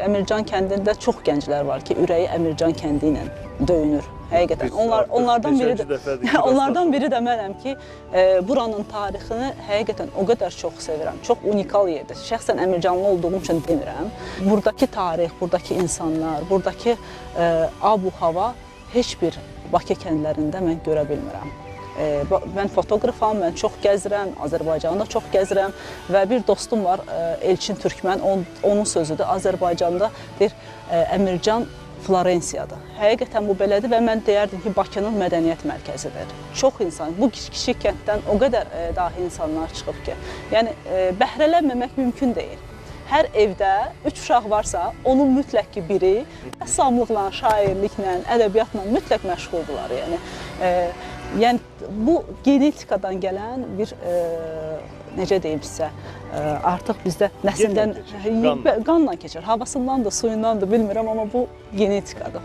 Əmircan kəndində çox gənclər var ki, ürəyi Əmircan kəndi ilə döyünür. Həqiqətən Biz onlar artıq onlardan biri neçənci də dəfədir ki, onlardan biri də mənəm ki, buranın tarixini həqiqətən o qədər çox sevirəm. Çox unikal yerdir. Şəxsən Əmircanlı olduğum üçün demirəm. Buradakı tarix, buradakı insanlar, buradakı abu-hava heç bir Bakı kəndlərində mən görə bilmirəm. Mən fotoqrafam, mən çox gəzirəm, Azərbaycanı da çox gəzirəm və bir dostum var, Elçin Türkmən, onun sözüdür. Azərbaycanda deyir, Əmircan Florensiyadır. Həqiqətən bu belədir və mən deyərdim ki, Bakının mədəniyyət mərkəzidir. Çox insan, bu kiçik kənddən o qədər dahi insanlar çıxıb ki, yəni bəhrələnməmək mümkün deyil. Hər evdə 3 uşaq varsa, onun mütləq ki biri rəssamlıqla, şairliklə, ədəbiyyatla mütləq məşğuldurlar. Yəni yəni bu genetikadan gələn bir necə deyim sizə, artıq bizdə nəsildən keçir, qanla. Qanla keçir. Havasından da, suyundan da bilmirəm, amma bu genetikadır.